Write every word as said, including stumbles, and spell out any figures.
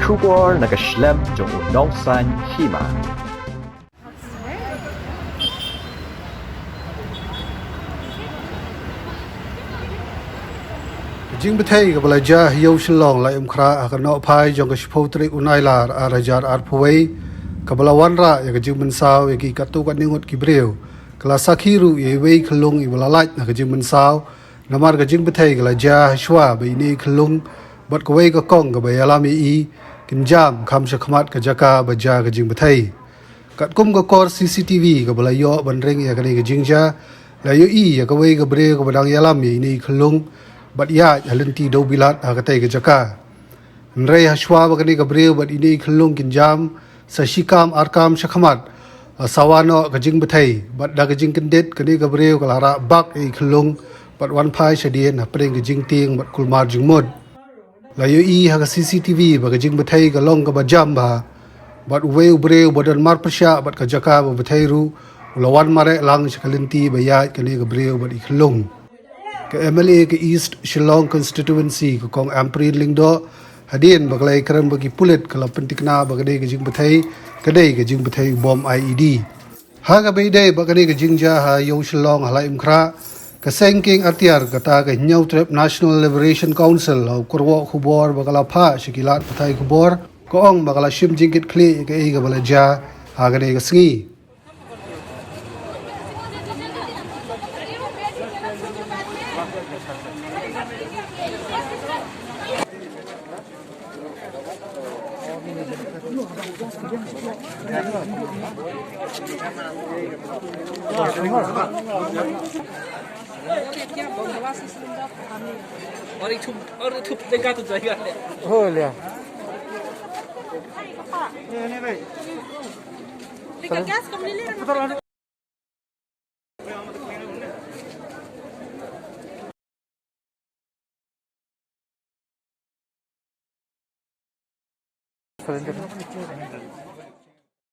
Khubor na ka shlem jong u nongsan hima. Ka jingbthei kaba la jia ha Ïew Shillong Laitumkhrah ha ka nohphai jong ka shiphew tarik u Nailar ar hajar arphew wei, kaba la wanrah ïa ka jingmynsaw ïa ki katto katne ngut ki briew, ka la sakhi ruh ïa iwei i khyllung iba la lait na ka jingmynsaw. Namar ka jingbthei ka la jia hashwa ba ine i khyllung bad kawei ka kong kaba ïalam ïa i kin jam kham shakhmat ka jaka ba jia ka jingbthei. Katkum ka kor C C T V kaba la ïoh ban ring ïa kane ka jingjia, la ïohi ïa kawei ka briew kaba dang ïalam ïa ine i khyllung bad ïaid ha lynti dewbilat ha katei ka jaka. Hynrei hashwa ba kane ka briew bad ine i khyllung kin jam sa shikam arkam shakhmat, la sawa noh ka jingbthei bad da ka jingkyndit kane ka briew ka la rah bak ïa i khyllung bad wan phai shadien hapdeng ka jingtieng bad kulmar jingmut. La ïohi ha ka C C T V ba ka jingbthei ka long kaba jam bha bad uwei u briew ba don marpyrshah bad ka jaka ba bthei ruh u la wan mareh lang sha ka lynti ba ïaid kane ka briew bad i khyllung. Ka M L A ka East Shillong Constituency ka Kong Ampareen Lyngdoh, hadien ba ka la ïakren bad ki pulit, ka la pynthikna ba ka dei ka jingbthei, ka dei ka jingbthei bom I E D. Ha kaba ïadei bad kane ka jingjia ha Ïew Shillong ha Laitumkhrah, ka seng kieng atiar kata ka Hynñiewtrep National Liberation Council, ha u kyrwoh khubor ba ka la phah sha ki lad pathai khubor, ka ong ba ka la shim jingkitkhlieh ïa kaei kaba la jia ha kane ka sngi. और एक ठो, और एक ठो जगह तो जाएगा। हो लिया।